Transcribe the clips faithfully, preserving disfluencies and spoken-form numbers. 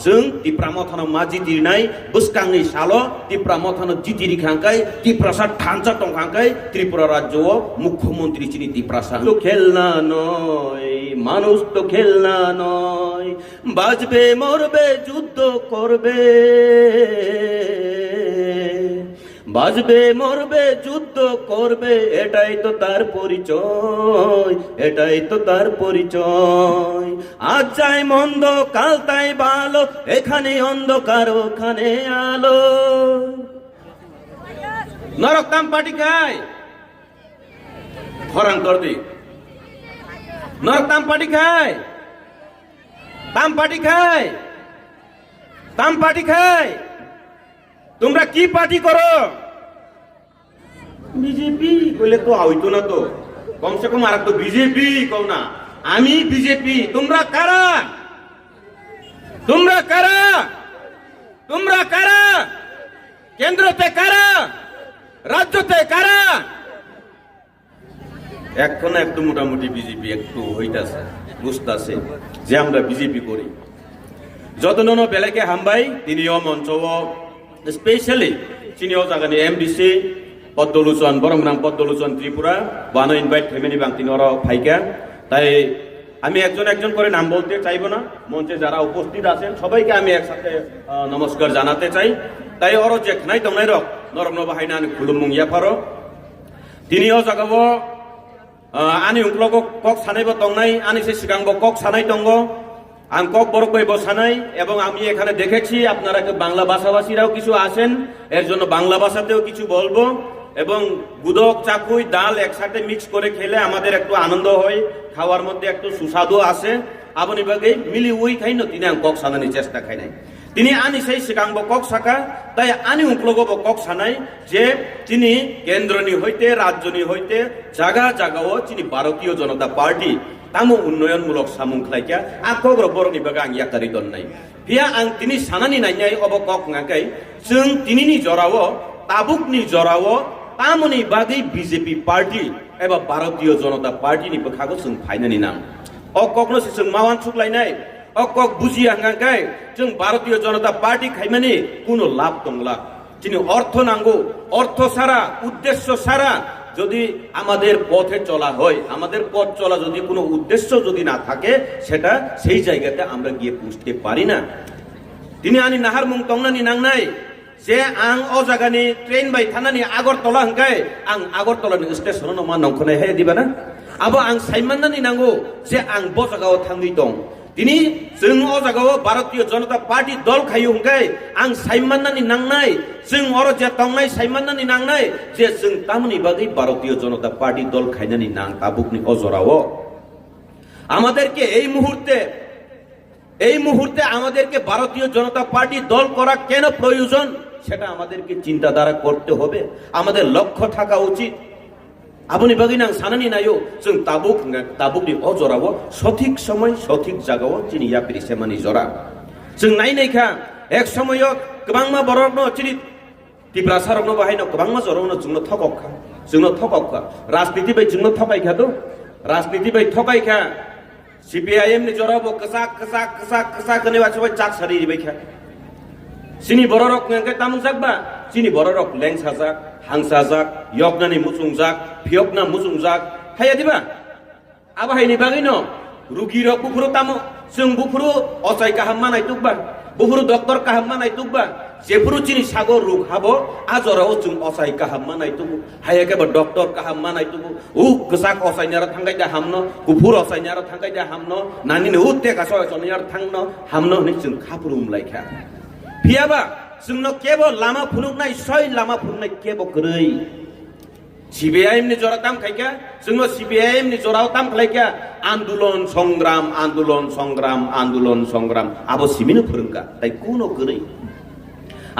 Chwng Tipra Mothano ma jitirinai, bwskangni salo Tipra Mothano jitiri khangkai, Tiprasa thansa tong khangkai, Tripura rajyo o mukhyamantri chini Tiprasa. To khelna noy, manush to khelna noy, bajbe morbe juddho korbe. বাঁচবে মরবে যুদ্ধ করবে, এটাই তো তার পরিচয়, এটাই তো তার পরিচয়। আজ চাই মন্দ, কাল তাই ভালো, এখানে অন্ধকার, ওখানে আলো। Norok tam party khai? Khorang tordi. Norok tam party khai? Tam party khai? Tam party khai? তোমরা কি পার্টি করো? বিজেপি কইলে তো হইতো না তো, কমসে কম আর তো বিজেপি কও না। আমি বিজেপি। তোমরা কারা? তোমরা কারা? তোমরা কারা? কেন্দ্রতে কারা? রাজ্যতে কারা? এখন একটু মোটামুটি বিজেপি একটু হইতাছে, বুঝতাছে যে আমরা বিজেপি করি। যতননো বেলাকে হামবাই, তিনিও মঞ্চও specially চিনিও জাগানি এমডিসি পদ্মলোচন, বরমগ্রাম পদ্মলোচন ত্রিপুরা, বানো ইনভাইট ফ্যামিলি বাং তিনি ওরাও ফাইকা। তাই আমি একজন একজন করে নাম বলতে চাইবো না, মঞ্চে যারা উপস্থিত আছেন সবাইকে আমি একসাথে আহ, নমস্কার জানাতে চাই। তাই ওরো যে খানাই দংনাই রক নরক নবাহাইনা আমি খুলুমুং ইয়াফারো। Tini o jagao, ah, ani uklogo kok sanaibo tongnai, ani se sigang bo kok sanai tongo. Ang kok borok bai bo sanai, ebong ami ekhane dekhechi, apnara ke Bangla bhashabhashiraw kichu achen, er jonno Bangla bhasatew kichu bolbo, ebong gudok, chakui, dal eksate mix kore khele amader ektu anondo hoy, khawar moddhe ektu susadu ashe, aboni bagwi mili ui khaino tini ang kok sanani chesta khainai. Tini ani sai swkang bo kok saka, tai ani uklogo bo kok sanai je chini kendroni hoite, rajyoni hoite, jaga jagao chini Bharatiya Janata Party tamo unnoyonmulok samung khlaikha, a kok rok borokni bagwi ang yakarwi tonnai. Phiya ang tini sanani nainai obo kok hwnga khe, chwng tinini jorao, tabukni jorao tamoni bagwi B J P party eba Bharatiya Janata Party ni bwkhago chwng phainani nang. O kokno se chwng ma uansuk lainai. O kok bujiya hwnka khe chwng Bharatiya Janata Party khaimani kuno labh tongla. Chini ortho nango, ortho sara, uddesho sara jodi amader pothe chola hoy, amader poth chola jodi kuno uddesho jodi na thake, seta sei jaigate amra giye puchte pari na. Tini ani naharmung tongnani nangnai. Je ang o jagani train bai thanani Agartala hwnkhe ang Agartalani station-o ma nongkhornai hai diba na? Abo ang saimannani nango je ang bo jagao thangwi tong. Tini chwng o jagao Bharatiya Janata Party dol khaio hwnkhe ang saimannani nangnai, chwng oro je tongnai saimannani nangnai je chwng tamoni bagwi Bharatiya Janata Party dol khainani nang tabukni o jorao. আমাদেরকে এই মুহূর্তে এই মুহূর্তে আমাদেরকে ভারতীয় জনতা পার্টি দল করা কেন প্রয়োজন, সেটা আমাদেরকে চিন্তাধারা করতে হবে, আমাদের লক্ষ্য থাকা উচিত। Aboni bagwi nang sanani naio, chwng tabuk, tabukni o jorao sothik somoi, sothik jagao chini yapri semani jora. Chwng nai nai kha, ek somoio kwbangma borokno chini Tiprasarokno bo haino kwbangma jorokno chwngno thokok kha, chwngno thokok kha. Rajniti bai chwngno thokai kha do, rajniti bai thokai kha. C P I M ni jorao bo kwchak, kwchak, kwchak, kwchak hwnwi uansukbai chak sari ribai kha. Chini bororok hwnkhe tamung jak ba? Chini bororok lengsajak, hangsajak, yoknani muchungjak, phiyokna muchungjak. Haiya diba? Abo haini bagwino rugirok buphuru tamo, chwng buphuru ochai kaham manai tukba, buphuru doctor kaham manai tukba, jephuru chini sago rug habo, a jorao chwng ochai kaham manai tubu. Haiya khe bo doctor kaham manai tubu. U kwchak ochaini aro thangkai da hamno, kuphur ochaini aro thangkai da hamno, nanini u teka soi ochaini aro thangno hamno hwnwi chwng khapuru umlai kha. Phiyaba chwngno kebo lama phunuknai, soi lama phunuknai kebo kwrwi. C P I M ni jora tam khaikha, chwngno C P I M ni jorao tam khlaikha, andolon songram, andolon songram, andolon songram, abo simino phwrwngkha, tai kuno kwrwi.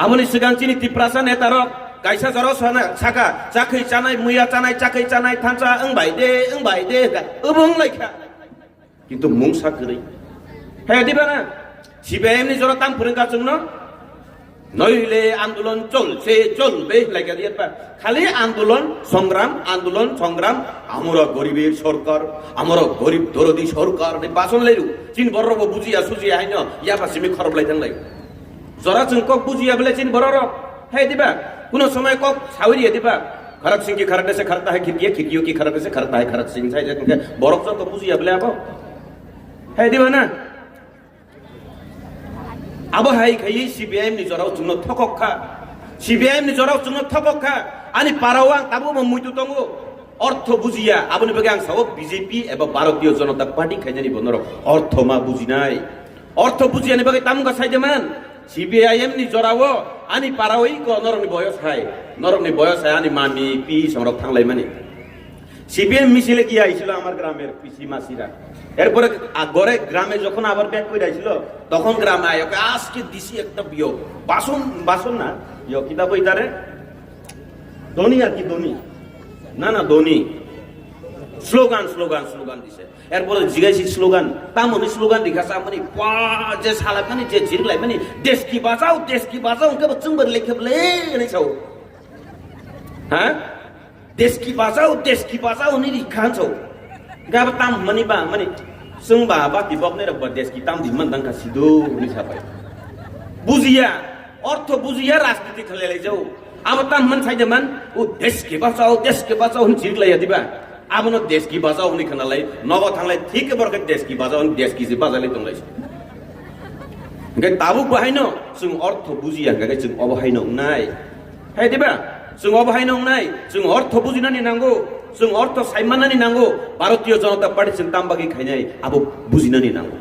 Aboni swkang chini Tiprasa netarok kaisa jorao sana, saka, chakhwi chanai, muya chanai, chakhwi chanai, thansa wngbai de, wngbai de, hwnkha, obo wnglaikha. Kintu mungsa kwrwi. He, diba na? C P I M ni jora tam phwrwngkha chwngno? নইলে আন্দোলন চলছে, চলবে, লেখা দিয়ে পা-, খালি আন্দোলন, সংগ্রাম, আন্দোলন, সংগ্রাম। আমরা গরিবের সরকার, আমরা গরিব দরদি সরকার, নে বাসন লেরু। Chini borok bo bujiya, sujiya haino, yapa simi khorop lai thanglai. Jora chwng kok bujiya bele chini borok rok. Hai diba? Kuno somoi kok sawi riya diba? Kharak singki kharak dese kharak tahai khirkiya, khirkiyo ki kharak dese kharak tahai kharak sing sai je tongkhe borok joto bujiya bele abo. Hai diba na? Abo hai khai C P I M ni jorao chwngno thokok kha. C P I M ni jorao chwngno thokok kha. Ani parao ang tabuk bo muitu tongo. Ortho bujiya, aboni bagwi ang sao B J P eba Bharatiya Janata Party khainani bo norok ortho ma bujinai. Ortho bujiyani bagwi tamo wngkha saide man? C P I M ni jorao ani parao iko norokni boyos hai. Norokni boyos hai ani mami, pi songrok thanglaimani. C P M মিছিলে গিয়ে আইছিল আমার গ্রামের পিসি মাসিরা। এরপরে আ-, ঘরে গ্রামে যখন আবার ব্যাক করে আইছিল, তখন গ্রামে আয় ওকে আজকে দিছি একটা বিয়োগ। বাসন, বাসন না, ইয়ো, কিতা কই তারে? ধনী আর কি, ধনী। না, না, ধনী। স্লোগান, স্লোগান, স্লোগান দিছে। এরপরে জিজ্ঞাসি স্লোগান, তামনি স্লোগান দিঘাসা মানে, পা, যে সালাক মানে, যে জিরলাই মানে, দেশ কি বাঁচাও, দেশ কি বাঁচাও, ওকে বচ্চুম বলে লিখে বলে, এই সাও। হ্যাঁ? Deski bachao, deski bachao hwnwi ri kha, so. Gaba tam hwnmani ba, mani, chwng ba, ba, tibok nai rok ba, deski tam di man dang kha, sido hwnwi sa pai. Bujiya, ortho bujiya, rajniti khlai lai jao. Abo tam hwnmani sai de man, o deski bachao, deski bachao hwnwi chirik lai ya diba? Abono deski bachao hwnwi khna lai, nogo thang lai, thik borok deski bachao hwnwi deski se bajai lai tong lai. Hingke tabuk bo haino, chwng ortho bujiya, hingke chwng obo haino wngnai. Hai diba? Chwng obo haino wngnai, chwng ortho bujinani nango, chwng ortho saimannani nango, Bharatiya Janata Party chwng tam bagwi khainai, abo bujinani nango.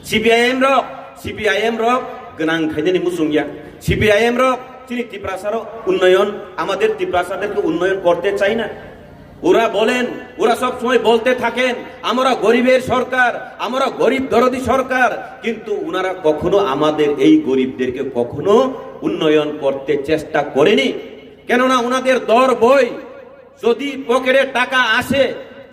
C P I M rok, C P I M rok gwnang khainani muchung ya. C P I M rok chini Tiprasa rok unnoyon, amader Tiprasa derke unnoyon korte chai na. ওরা বলেন, ওরা সব সময় বলতে থাকেন, "আমরা গরিবের সরকার, আমরা গরিব দরদি সরকার", কিন্তু ওনারা কখনো আমাদের এই গরিবদেরকে কখনো উন্নয়ন করতে চেষ্টা করেনি। কেননা ওনাদের দর বই, যদি পকেটে টাকা আসে,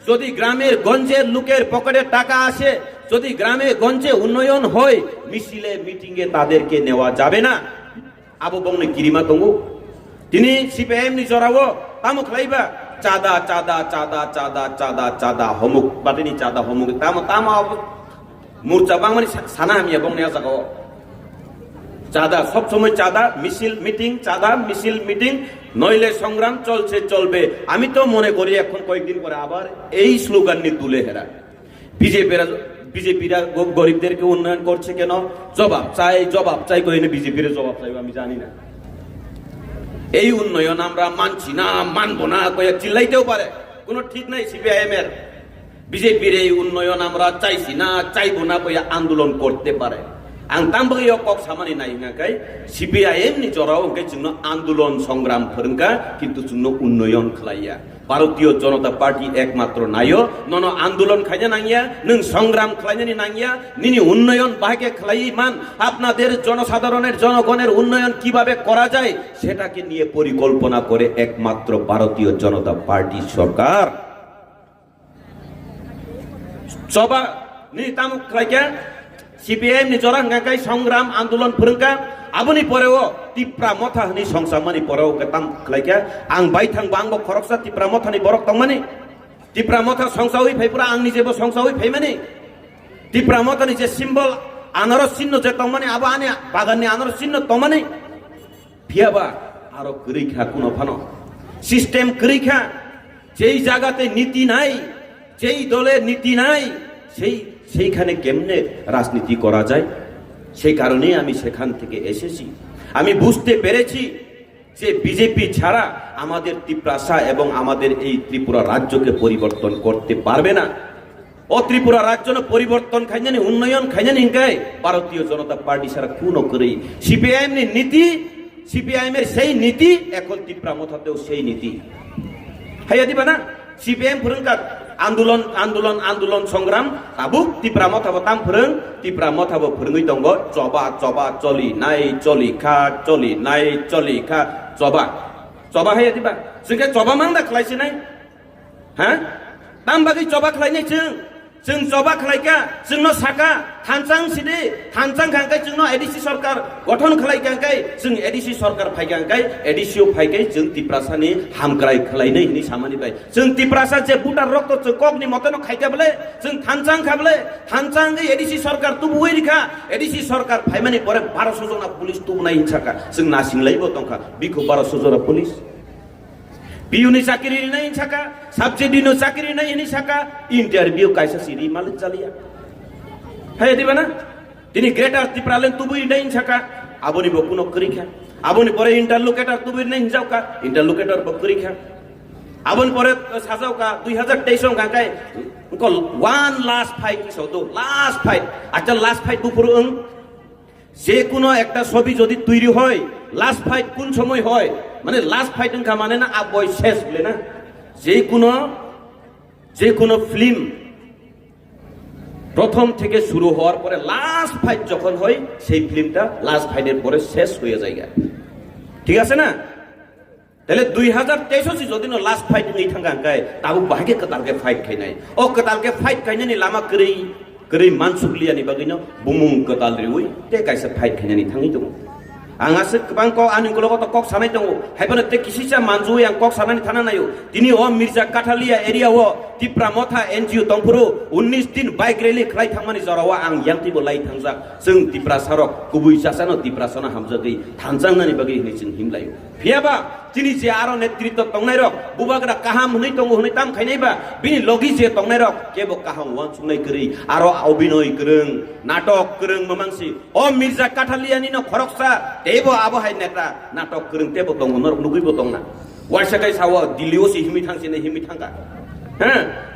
যদি গ্রামের গঞ্জের লোকের পকেটে টাকা আসে, যদি গ্রামে গঞ্জে উন্নয়ন হয়, মিছিলে মিটিংয়ে তাদেরকে নেওয়া যাবে না। Abo bongni kirima tongo. Tini C P I M ni jorao tamo khlaiba? Chada, chada, chada, chada, chada, chada, homuk, batini chada homuk, tamo, tamo abo murcha bangmani sa-, sana hamya bongni a jagao. Chada, sob somoi chada, misil, meeting, chada, misil, meeting, noile songram cholche cholbe. Ami to mone kori ekhon koyekdin pore abar ei slogan ni tule hera. বিজেপিরা, বিজেপিরা গ-, গরিবদেরকে উন্নয়ন করছে কেন? জবাব চাই, জবাব চাই করে এনে বিজেপির জবাব চাইবো, আমি জানি না। এই উন্নয়ন আমরা মানছি না, মানবো না কয়ে চিল্লাইতেও পারে, কোনো ঠিক নাই সিপিআইএম এর। বিজেপির এই উন্নয়ন আমরা চাইছি না, চাইবো না কয়ে আন্দোলন করতে পারে। Ang tang bagwi o kok samani nai hwnka khe, CPIM ni jorao hwnkhe chwngno আন্দোলন সংগ্রাম phwrwngkha, kintu chwngno উন্নয়ন khlaiya. ভারতীয় জনতা পার্টি একমাত্র নাইও, nono আন্দোলন khaina nangya, nwng সংগ্রাম khlainani nangya, nini উন্নয়ন bahai khe khlaiwi man, আপনাদের জনসাধারণের জনগণের উন্নয়ন কিভাবে করা যায় সেটাকে নিয়ে পরিকল্পনা করে একমাত্র ভারতীয় জনতা পার্টি সরকার। Choba ni tamo khlaikha, CPIM ni jora hwnkha khe songram andolon phwrwngkha, aboni poreo Tipra Motha hwnwi songsamani poreo hwnkhe tamo khlaikha, ang baithang bo angbo khoroksa Tipra Mothani borok tongmani, Tipra Motha songsawi phai pura ang nijebo songsawi phaimani, Tipra Mothani je symbol anaros chinno je tongmani abo ani baganni anaros chinno tongmani. Phiyaba aro kwrwi kha kuno phano. System kwrwi kha. যেই জায়গাতে নীতি নাই, যেই দলে নীতি নাই, সেই, সেইখানে কেমনে রাজনীতি করা যায়? সেই কারণেই আমি সেখান থেকে এসেছি। আমি বুঝতে পেরেছি যে বিজেপি ছাড়া আমাদের তিপ্রাসা এবং আমাদের এই ত্রিপুরা রাজ্যকে পরিবর্তন করতে পারবে না। O Tripura rajyono poriborton khainani, unnoyon khainani hwnkhe Bharatiya Janata Party sara kuno kwrwi. CPIM ni niti, CPIM er sei niti, ekhon Tipra Motha teo sei niti. Haiya diba na? CPIM phwrwngkha andolon, andolon, andolon songram, tabuk Tipra Motha bo tam phwrwng, Tipra Motha bo phwrwngwi tongo, choba, choba, choli nai, choli kha, choli nai, choli kha, choba. Choba haiya diba? Chwngkhe choba mangda khlai sinai? Ha? Tam bagwi choba khlainai chwng? Chwng choba khlaikha, chwngno sakha, thansa wng sidi, thansa wngkha hwnkhe chwngno A D C sorkar gothon khlaikha hwnkhe, chwng A D C sorkar phaikha hwnkhe, A D C o phaikhai chwng Tiprasani hamkrai khlainai hwnwi samani bai. Chwng Tiprasa je voter rok to chwng kokni motono khaikha bole, chwng thansa wngkha bole, thansa wngwi A D C sorkar tubuwi rikha, A D C sorkar phaimani pore baroso jona police tubunai hinsakha, chwng nasinglaibo tongkha, bikho baroso jona police. P U ni chakiri rinai hinsakha, subsidy no chakiri rinai hinsakha, interview kaisa si ri malik chaliya. Hai diba na? Tini Greater Tipraland tubui rinai hinsakha, aboni bo kuno kwrwi kha. Aboni pore interlocutor tubui rinai hinjaukha, interlocutor bo kwrwi kha. Aboni pore sajauka dui hazar teis wngkha khe, wngkha one last fight kiso do, last fight. Acha last fight buphuru wng. যে কোনো একটা ছবি যদি তৈরি হয়, last fight কোন সময় হয়? মানে লাস্ট ফাইট হচ্ছে মানে না, আবয় শেষ বলে না। যে কোনো, যে কোনো ফিল্ম প্রথম থেকে শুরু হওয়ার পরে লাস্ট ফাইট যখন হয়, সেই ফিল্মটা লাস্ট ফাইটের পরে শেষ হয়ে যায়। ঠিক আছে না? Tale dui hazar teis o si jodi no last fight wngwi thangkha hwnkhe tabuk bahai khe kwtal khe fight khainai. O kwtal khe fight khainani lama kwrwi, kwrwi mansukliya ni bagwi no bumung kwtal riwi tei kaisa fight khainani thangwi tongo. Ang aswk kwbang kok ani ulo to kok sanai tongo. Haiphano tei kisisa manjui ang kok sanani thana naio. Tini o Mirza Kathalia area o Tipra Motha N G O tongphuru unnish din bike rally khlai thangmani jorao ang yangtwi bo lai thangjak. Chwng Tiprasa rok kubui chasano Tiprasano hamjagwi thanjangnani bagwi hwnwi chwng himlaio. Phiyaba chini je aro netritw tongnairok, bubagra kaham hwnwi tongo hwnwi tam khainaiba, bini logi je tongnairok kebo kaham uansuknai kwrwi, aro obinoi kwrwng, natok kwrwng mamangsi. O Mirza Kathaliani no khoroksa, teibo abo hai neta, natok kwrwng teibo tongo, norok nugwibo tongna. Waisa kai sao, Delhi o si himwi thangsinai himwi thangkha. He,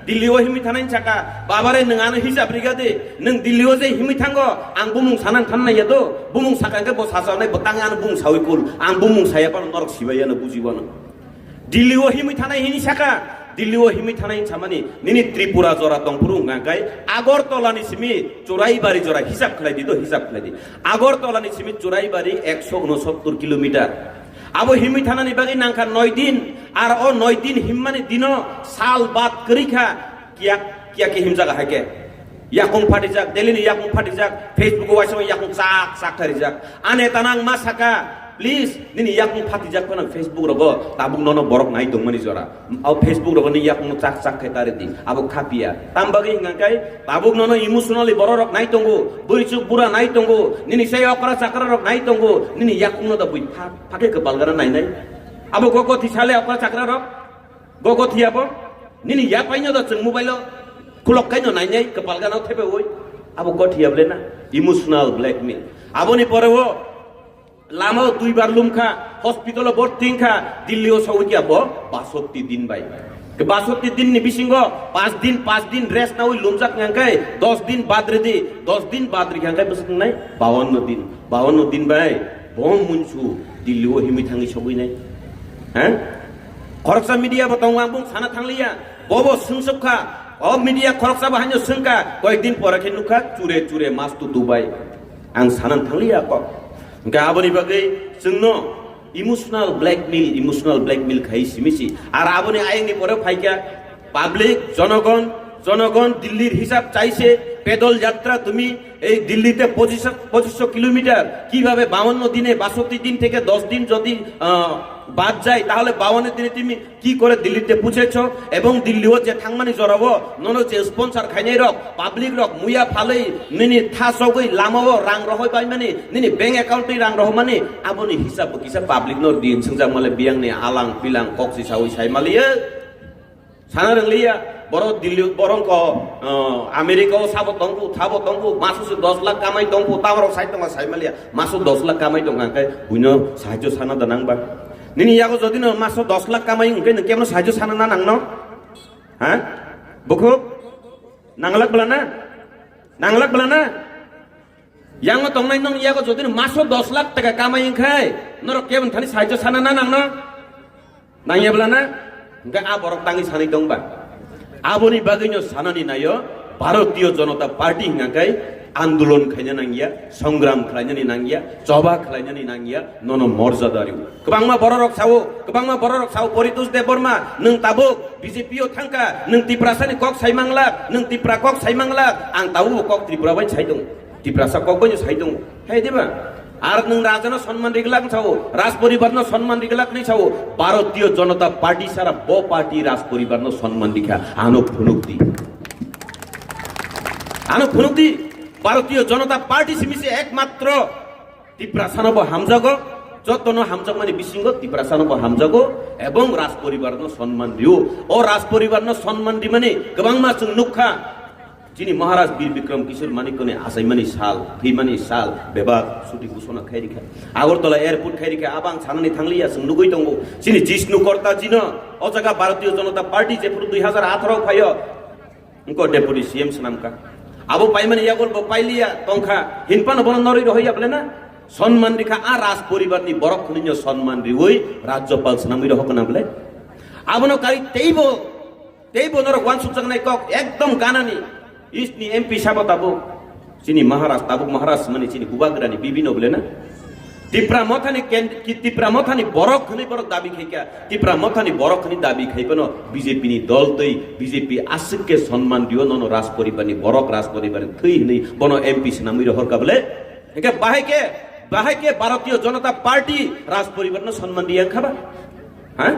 Delhi o himwi thanai saka, "Baba re, nwng ano hisab riga de, nwng Delhi o je himwi thango, ang bumung sanan thanna ya do, bumung saka hwnkhe bo sachawnai, bo tang ano bumung sawi kul, ang bumung saya phano norok sibai ano bujibo ano." Delhi o himwi thanai hini saka, Delhi o himwi thanai samani, nini Tripura jora tongphuru hwnkha khe Agartala ni simi Churaibari jora hisab khlai di do, hisab khlai di. Agartala ni simi Churaibari ekso unosottor kilometer. Abo himwi thanani bagwi nangkha noi din, ar o noi din himmani dino sal bad kwrwi kha, kiya, kiya khe himjaga hai khe. Yakung phatijak, daily ni yakung phatijak, Facebook o waisa yakung chak chak kharijak. Ane tanang ma saka, please, nini yakung phatijak phano Facebook rogo tabuk nono borok nai tongmani jora. O Facebook rogo ni yakung chak chak khai tari di, abo khapia. Tam bagwi hingka kai, tabuk nono emotionally borok rok nai tongo, buri chuk bura nai tongo, nini sai okra chakra rok nai tongo, nini yakung no da bui pha, phake kwpal gara nai nai. Abo gogo thi sale okra chakra rok, gogo thi abo, nini yapai no da chwng mobile o khulok kai no nai nai, kwpal gana thepe oi. Abo gothi able na, emotional blackmail. Aboni pore o, lama o duibar lumkha, hospital o borti wngkha, Delhi o sawi khe abo basotti din bai. Ke basotti din ni bisingo pas din, pas din rest nawi lumjak hwnkhe dos din bad ridi, dos din bad rikha hwnkhe bwswk wngnai bawanno din, bawanno din bai bo munsu Delhi o himwi thangwi sogwi nai. He? Khoroksa media bo tongo, ang bung sana thangliya, bobo swngsuk kha, o media khoroksa bo haino swngkha, koyek din pore khe nukha chure chure mas tu Dubai. Ang sanan thangliya kok. Hingke aboni bagwi chwngno emotional blackmail, emotional blackmail khai simi si. Ar aboni ayangni pore phaikha public, jonogon, jonogon Dillir hisab chaise pedal yatra tumi ei Dilli te পঁচিশশো, পঁচিশশো kilometer, কিভাবে বাউান্ন দিনে, বাষট্টি দিন থেকে দশ দিন যদি, আহ, বাদ যায়, তাহলে বাউান্ন দিনে তুমি কি করে দিল্লিতে পৌঁছেছ এবং দিল্লিও যে থাংমানি জরাবো, ননো যে sponsor খাইনাই রক, public রক, মুয়া ফালই, nini thasogwi lamao rang rohoi baimani, nini bank account ni rang rohomani, aboni hisab bo kisa public no din swngjak male biyang ni alang pilang kok si sawi sai maliya. Sana rwngliya, borok Delhi, borok ko, ah, America o sabo tongbu, thabo tongbu, maso se dos lakh kamai tongbu, taborok sai tongo sai maliya, maso dos lakh kamai tong hwnkhe buino sahajyo sana da nang ba. Nini yago jodi no maso dos lakh kamai hwnkhe nwng kebono sahajyo sana na nang no? Ha? Bukhuk? Nanglak bla na? Nanglak bla na? Yango tongnai nong yago jodi no maso dos lakh taka kamai wngkhai, norok kebon thani sahajyo sana na nang no? Nang ya bla na? Hingke a borok tangwi sanwi tong ba? Aboni bagwi no sanani naio, Bharatiya Janata Party hingka khe Andolon khaina nangya, songram khlainani nangya, choba khlainani nangya, nono morjada rw. Kwbangma bororok sao, kwbangma bororok sao, Poritos Debbarma, nwng tabuk B J P o thangkha, nwng Tiprasani kok sai manglak, nwng Tipra kok sai manglak, ang tabukbo kok Tripura bai sai tongo, Tiprasa kok bai sai tongo. Hai diba? Ar nwng rajano sonman riglak sao, Raj poribarno sonman riglak ni sao, Bharatiya Janata Party sara bo party Raj poribarno sonman rikha, ano phunuk di. Ano phunuk di, Bharatiya Janata Party simi se ekmatro Tiprasano bo hamjago, jotono hamjakmani bisingo Tiprasano bo hamjago, ebong Raj poribarno sonman rio. O Raj poribarno sonman rimani kwbangma chwng nukha. Chini Maharaj Bir Bikram Kishore Manikyani achaimani sal, thwimani sal, bebak chuti ghosona khai rikha. Agartala airport khai rikha, abang sanani thangliya, chwng nugwi tongo. Chini Jishnu Korta jino, o jaga Bharatiya Janata Party jephuru dui hazar atharo phaio, wngkha Deputy C M swnamkha. Abo paimani yagul bo pailiya tongkha, hinphano bono norwi rohorya bole na? Sonman rikha, a Raj poribarni borok hwnwino sonman riwi Rajyapal swnamwi rohorkha na bole? Abono kai teibo Tei bo norok uansukjaknai kok ekdom ganani. East ni M P sabo tabuk. Chini Maharaj, tabuk Maharaj mani chini bubagrani bibino bole na. Tipra Mothani ken-, ki Tipra Mothani borok hwnwi borok dabi khaikha. Tipra Mothani borok hwnwi dabi khaipano B J P ni dol twi B J P aswk khe sonman dio nono Raj poribarni borok, Raj poribarni thwi hwnwi bono M P swnamwi rohorkha bole. Hingke bahai khe, bahai khe Bharatiya Janata Party Raj poribarno sonman riya wngkha ba? Ha?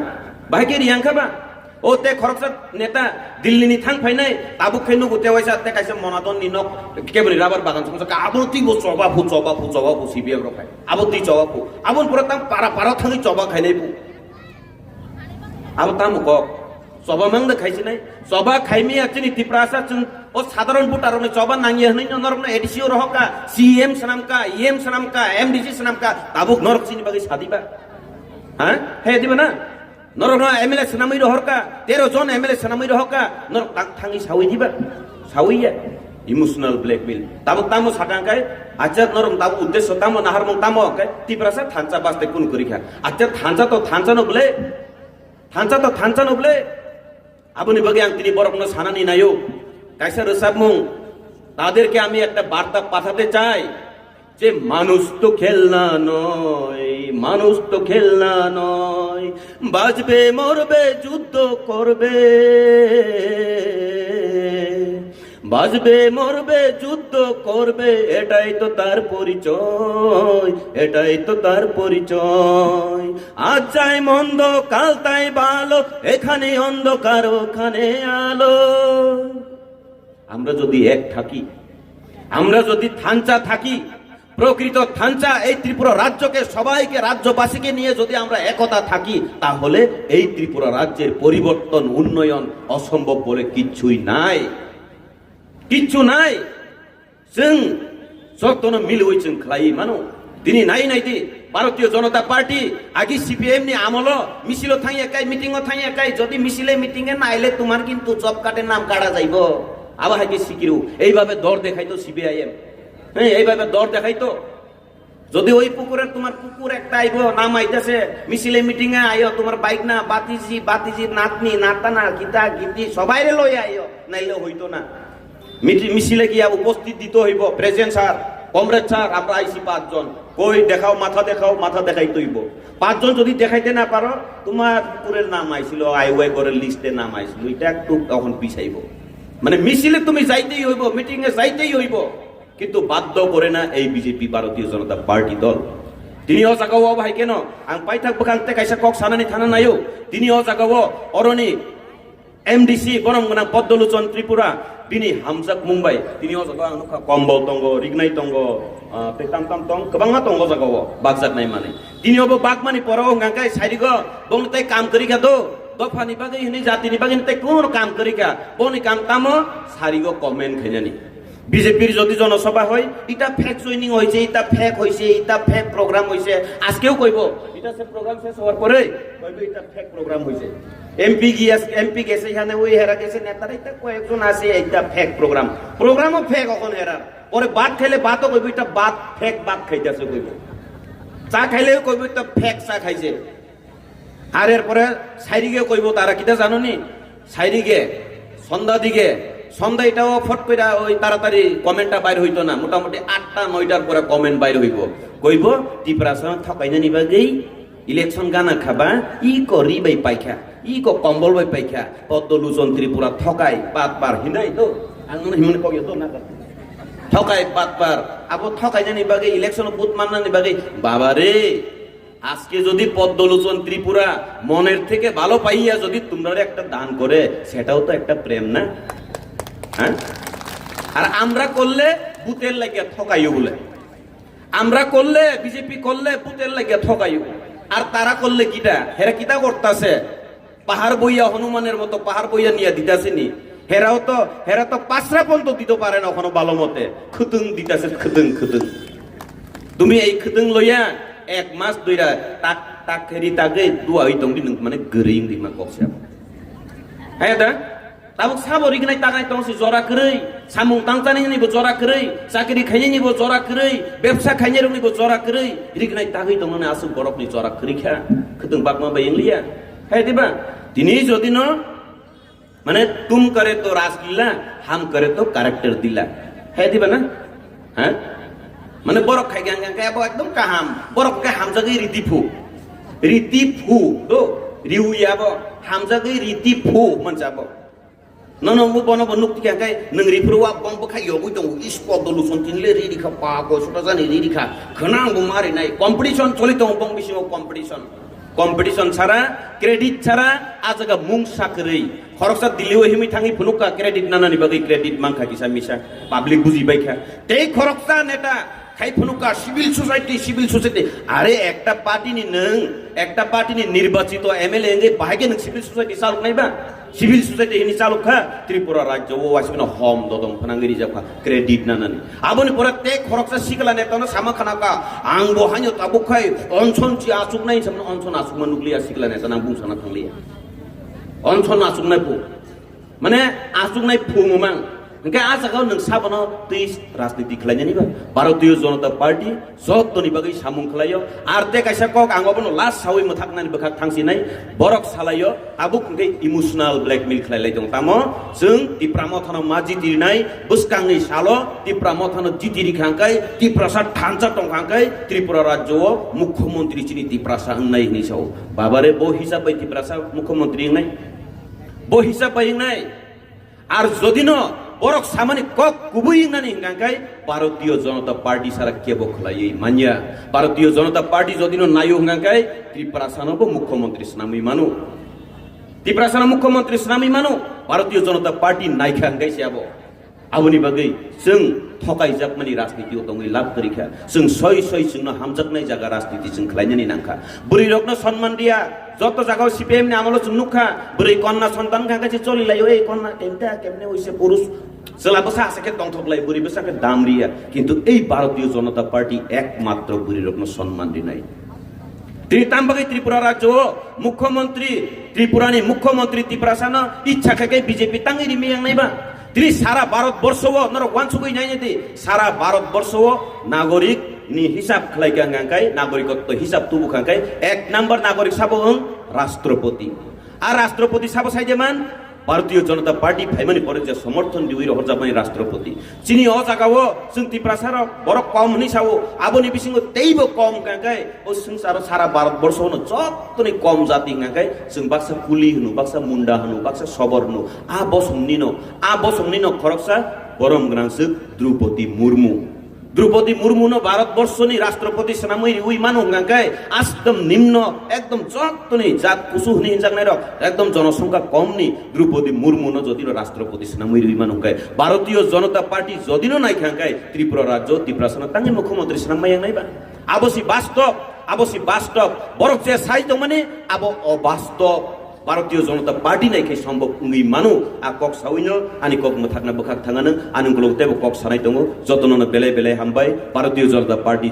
Bahai khe riya wngkha ba? O te khoroksa neta Delhi ni thang phainai, tabuk khe nugo te waisa te kaisa monadon ni nok keboni rubber bagan songsa ka abo twi bo choba phu, choba phu, choba phu C P M rok hai. Abo twi choba phu. Aboni pura tang para para thangwi choba khainai phu. Abo tamo kok? Choba mang da khaisi nai? Choba khaimiya chini Tiprasa chwng o sadharon voter rokni choba nangya hwnwi no norokno A D C o rohorka, C M swnamka, E M swnamka, M D C swnamka, tabuk norok chini bagwi sadiba? Ha? He diba na? Norokno M L A swnamwi rohorka, tero jon M L A swnamwi rohorka, norok tak thangwi sawi diba? Sawi ya. Emotional blackmail. Tabuk tamo sakang kai, acha norok tabuk uddesho tamo naharmung tamo kai, Tiprasa thansa baste kun kori kha. Acha thansa to thansa no bole, thansa to thansa no bole. Aboni bagwi ang tini borokno sanani naio. Kaisa rwchapmung, তাদেরকে আমি একটা বার্তা পাঠাতে চাই যে মানুষ তো খেলনা নয়, মানুষ তো খেলনা নয়, বাঁচবে মরবে যুদ্ধ করবে। বাঁচবে মরবে যুদ্ধ করবে, এটাই তো তার পরিচয়, এটাই তো তার পরিচয়। আজ চাই মন্দ, কাল তাই ভালো, এখানে অন্ধকার, ওখানে আলো। আমরা যদি এক থাকি, আমরা যদি থানচা থাকি, প্রকৃত থানচা এই ত্রিপুরা রাজ্যকে, সবাইকে, রাজ্যবাসীকে নিয়ে যদি আমরা একতা থাকি, তাহলে এই ত্রিপুরা রাজ্যের পরিবর্তন, উন্নয়ন অসম্ভব বলে কিচ্ছুই নাই, কিচ্ছু নাই। Chwng jotono milwi chwng khlaiwi mano. Tini nai nai di, Bharatiya Janata Party, agi C P M ni amolo, misilo thangya kai, meeting o thangya kai, jodi misile meeting e naile tumar kintu job card e nam kata jaibo. Abo hai khe sikiru, eibabe dor dekhai to C P I M. Hei, eibabe dor dekhai to. Jodi oi pukure tumar pukur ekta aibo, nam aitase, misile meeting e ayo, tumar bike na, batiji, batiji, natni, natana, gita, giti, sobaire loi ayo, naile hoito na. মিটি-, মিছিলে গিয়া উপস্থিত দিতে হইব, "president sir, comrade sir, আমরা আইছি পাঁচজন।" কই দেখাও, মাথা দেখাও, মাথা দেখাইতে হইব। পাঁচজন যদি দেখাইতে না পারো, তোমার পুকুরের নাম আইছিল, আইওয়াই করের লিস্টে নাম আইছিল, এটা একটু তখন পিছাইব। মানে মিছিলে তুমি যাইতেই হইব, মিটিং এ যাইতেই হইব, কিন্তু বাধ্য করে না এই বিজেপি, ভারতীয় জনতা পার্টি দল। Tini o jaga o bahai keno ang paithak bwkhang tei kaisa kok sanani thana naio. Tini o jaga o oroni M D C borom gwnang Poddo Luchon Tripura, bini hamjak mung bai tini o jaga ang nukha kombol tongo, rignai tongo, ah, tei tam tam tong, kwbangma tongo jaga o bakjak nai manwi. Tini obo bakmani poro wngkha khe sairigo bongni tei kam kwrwi kha do, dophani bagwi hwnwi jatini bagwi tei kuno kam kwrwi kha, boni kam tamo sarigo comment khainani. B J P r jodi জনসভা হয়, এটা fake joining হয়েছে, এটা ফেক হয়েছে, এটা fake programme হয়েছে, আজকেও কইব, এটা সে প্রোগ্রাম শেষ হওয়ার পরে কইব, এটা ফেক প্রোগ্রাম হয়েছে। এমপি গিয়ে, এমপি গেছে এখানে, ওই হেরা গেছে, নেতারা এটা কয়েকজন আছে, এটা ফেক প্রোগ্রাম, প্রোগ্রামও ফেক এখন হেরার। পরে ভাত খাইলে ভাতও কইব, এটা ভাত ফেক, ভাত খাইতেছে কইব, চা খাইলেও কইব, এটা ফেক চা খাইছে। আর এরপরে সাইরিগে কইব তারা কিতা জানো নি? সাইরিগে, সন্ধ্যা দিকে, Sundaytao phot koira oi taratari comment ta bair hoito na, motamuti atta noitar pore comment bair hoibo. Koibo Tiprasa thokainani bagwi election gana khaba, iko ri bai paikha, iko kombol bai paikha, Poddo Luchon Tripura thokai, batbar hinai to, ang nono himani kok yato na. Thokai batbar, abo thokainani bagwi election vote mannani bagwi, baba re, আজকে যদি পদ্মলোচন ত্রিপুরা মনের থেকে ভালো পাইয়া যদি তোমরা একটা দান করে, সেটাও তো একটা প্রেম না? হ্যাঁ? আর আমরা করলে ভূতের লাগিয়া ঠকাইও বলে। আমরা করলে, বিজেপি করলে ভূতের লাগিয়া ঠকাইও। আর তারা করলে কিটা? হেরা কিটা করতাছে? পাহাড় বইয়া হনুমানের মতো পাহাড় বইয়া নিয়ে দিতাছে নি? হেরাও তো, হেরা তো পাঁচরা পর্যন্ত দিতে পারে না কোনো ভালো মতে। খুতুং দিতাছে, খুতুং, খুতুং। তুমি এই খুতুং লইয়া এক মাস দুইরা টাক, টাক হেরি তাকে দুয়া হই তংদি নং মানে গরিং দিমা কক্সা। হ্যাঁ দা? Tabuk sabo rignai tagnai tong si jora kwrwi, samung tangchani ni bo jora kwrwi, chakri khainai ni bo jora kwrwi, bebsa khainai rok ni bo jora kwrwi, rignai tagwi tong nani aswk borok ni jora kwrwi kha, khwtwng bakma bai wng liya. Hai diba? Tini jodi no, mane tum kare to rasleela, ham kare to character dila. Hai diba na? Ha? Mane borok khai gang gang kaya bo ekdom kaham, borok khe hamjagwi riti phu, riti phu do, riu ya bo, hamjagwi riti phu mancha bo. Nono bo bono bo nuk tikha khe nwng riphuru wa bong bwkha yogwi tongo, is Poddo Luchon tinle ri rikha, pa ko sota jani ri rikha, khwnang bo mari nai, competition choli tongo bong bisingo competition. Competition chara, credit chara, a jaga mung sakwrwi. Khoroksa Delhi o himwi thangwi phunukha credit nanani bagwi credit mankha kisa misa, public buji baikha. Tei khoroksa neta khai phunukha civil society, civil society. Are ekta party ni nwng, ekta party ni nirbachito M L A wngwi bahai khe nwng civil society chalok nai ba? Civil society hini chalok kha Tripura rajyo o waisukno hom dodom phwnangwi rijak kha credit nanani. Aboni pore tei khoroksa sikla neta no sama khana kha, ang bo haino tabuk khai onson chi achuk nai samno onson achuk ma nukliya sikla neta nang bung sana thangliya. Onson achuk nai phu. Mane achuk nai phu mumang. Hingke a jaga o nwng sabono twi rajniti khlainani ba. Bharatiya Janata Party jotoni bagwi samung khlaio. Ar te kaisa kok ang obono last sawi mwthaknani bwkhak thangsinai. Borok salaio, tabuk hingke emotional blackmail khlai lai tongo. Tamo chwng Tipra Mothano ma jiti rinai, bwskangni salo Tipra Mothano jiti rikha hingkai, Tiprasa thansa tongkha hingkai, Tripura rajyo o mukhyamantri chini Tiprasa wngnai hinwi sao. Babare bo hisab bai Tiprasa mukhyamantri wngnai? Bo hisab bai wngnai? Ar jodi no borok samani kok kubui wngnani hingka hingkai Bharatiya Janata Party sara kebo khwlaiwi manya. Bharatiya Janata Party jodi no naio hingka hingkai Tiprasa no bo mukhyamantri swnamwi mano. Tiprasa no mukhyamantri swnamwi mano. Bharatiya Janata Party naikha hingkai se abo. Aboni bagwi chwng thokaijakmani rajniti o tongwi lab kwrwi kha. Chwng soi soi chwngno hamjaknai jaga rajniti chwng khlainani nangkha. Bwrwi rokno sonman riya, joto jagao C P M ni amolo chwng nukha, bwrwi konna sontan kha khe choli laio, ei konna kemta kemne oise purush. Chwla bwsa asa khe tongthok lai, bwrwi bwsa khe dam riya. Kintu ei Bharatiya Janata Party ekmatro bwrwi rokno sonman rinai. Tini tam bagwi Tripura rajyo o mukhyamantri, Tripura ni mukhyamantri Tiprasa no ichha khe khe B J P tangwi rimwi yang nai ba? Tini sara Bharat borsho o norok wansugwi nai nai di, sara Bharat borsho o nagorik ni hisab khlai kha hwnka hwnkhe, nagorikotto hisab tubu kha hwnkhe, ek number nagorik sabo wng Rashtrapati. A Rashtrapati sabo sai de man, Bharatiya Janata Party phaimani pore je somorthon riwi rohorjakmani Rashtrapati. Chini o jagao chwng Tiprasa rok borok kom hwnwi sao, aboni bisingo teibo kom hwnkha khe o swngcharo sara Bharat borsho no jottoni kom jati hwnkha khe chwng baksa kuli hwno, baksa munda hwno, baksa sobor hwno, a bosongni no, a bosongni no khoroksa borom gwnang swk Droupadi Murmu. Droupadi Murmu no Bharat borshoni Rashtrapati swnamwi riwi mano hwnkha khe asdom nimno ekdom jottoni jat kusu hwnwi hinjaknai rok ekdom jonosongkha komni Droupadi Murmu no jodi no Rashtrapati swnamwi riwi mano hwnkha khe Bharatiya Janata Party jodi no naikha hwnkha khe Tripura rajyo Tiprasa no tangwi mukhyamantri swnam mai yang nai ba? Abo si bastob, abo si bastob. Borok je sai tongmani abo obastob. Bharatiya Janata Party nai khe sombok wngwi mano. A kok sawino ani kok mwthakna bwkhak thangano, ani ukulok teibo kok sanai tongo. Jotono no belai belai hambai. Bharatiya Janata Party